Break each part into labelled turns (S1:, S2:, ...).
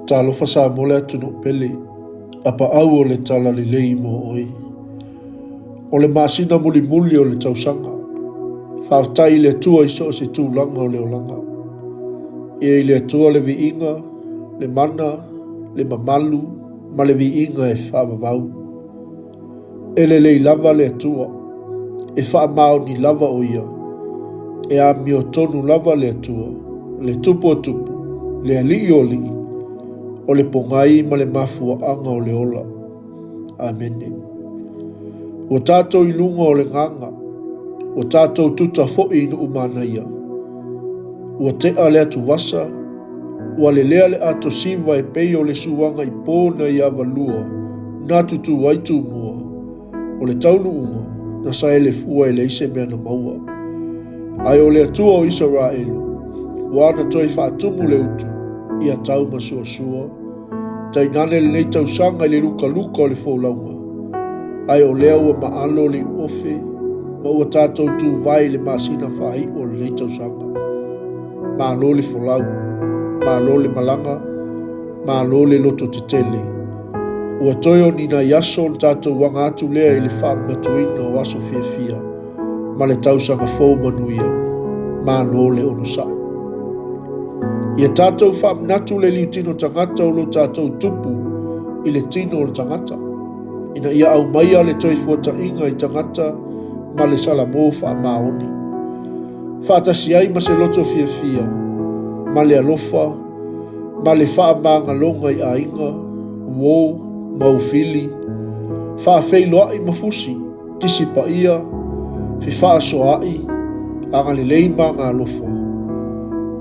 S1: Talofa Samoa le atunuu pele, apaau o le talalelei mo oe. O le masina mulimuli o le tausaga. Faafetai i le Atua i so o se tulaga o le olaga. Ia i le Atua le viiga, le mana, le mamalu ma le viiga e faavavau. E lelei lava le Atua, e faamaoni lava o Ia, e amiotonu lava le Atua, le Tupu o tupu, le Alii o alii, o le pogai ma le mafuaaga o le ola. Amene. Ua tatou i luga o le gaga, ua tatou tuta foi i nuu manaia. Ua tea le atuvasa, ua lelea le atosiva e pei o le suaga i po nai Avarua na tutū ai Tumua, o le taunuuga na saele fua e leai se mea na maua. Ae o le Atua o Isaraelu, ua na toe faatumu le utu, ia tau ma suasua, tainane lenei tausaga i le lukaluka o le folauga, ae o lea ua maalo le iuofe ma ua tatou tuvae i le masina faaiu o lenei tausaga. Malo le folau, malo le malaga, malo le loto tetele. Ua toe o ni nai aso ona tatou aga atu lea i le faamamatuina o aso fiafia ma le tausaga fou manuia. Malo le onosai. Ia tatou faamanatu le liutino tagata o lo tatou tupu i le tino o le tagata, ina ia aumaia le toifuataiga i tagata ma le salamo faamaoni. Faatasi ai ma se loto fiafia, ma le alofa, ma le faamagaloga i aiga, uo, ma ufili, faafeiloai ma fusi, Kisi paia, fefaasoaai, agalelei ma agaalofa.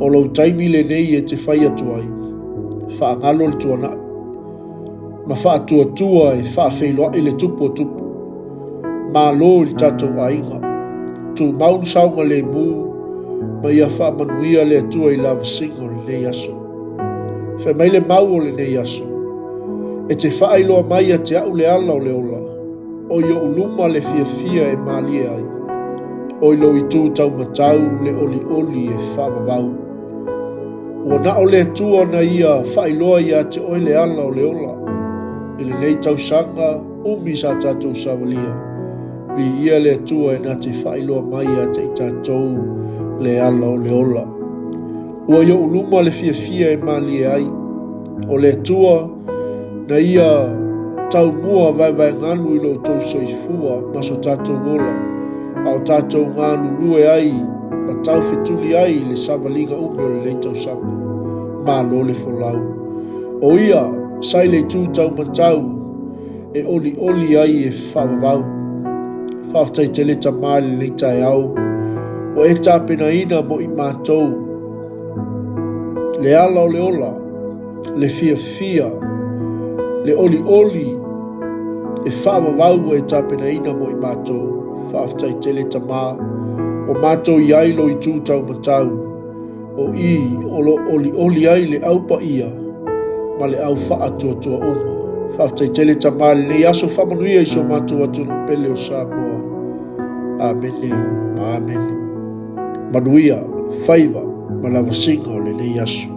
S1: O lou taimi lenei e te fai atu ai, faagalo le tuanai, ma faatuatua e faafeiloai le tupu o tupu. Malo i le tatou aiga, tumau le saogalemu ma ia faamanuia le Atua i lavasiga o lenei aso. Fai mai le mau o lenei aso, e te faailoa mai ia te au le ala o le ola, O i ou luma le fiafia e malie ai, o i lou itu taumatau le olioli e faavavau. Ua na o le Atua na ia faailoa ia te oe le ala o le ola, i lenei tausaga umi sa tatou savalia. Viia le Atua e na te faailoa mai ia te i tatou le ala o le ola. Ua i ou luma le fiafia e malie ai, o le Atua na ia taumua vaevaegalu i lo outou soifua ma so tatou ola, a o tatou galulue ai ma taufetuli ai i le savaliga umi o lenei tausaga. Malo le folau. O ia sa i le itu taumatau e olioli ai e faavavau. Faafetai tele Tama i lenei taeao ua e tapenaina mo i matou le ala o le ola, le fiafia, le olioli e faavavau ua e tapenaina mo i matou. Faafetai tele Tama, ua matou i ai lou itu taumatau, o i o lo o olioli ai le au paia ma le au faatuatua uma. Faafetai tele Tama i lenei aso, faamanuia i so matou atunuu pele o Samoa. Amene ma amene. Manuia, faiva ma lavasiga o lenei aso.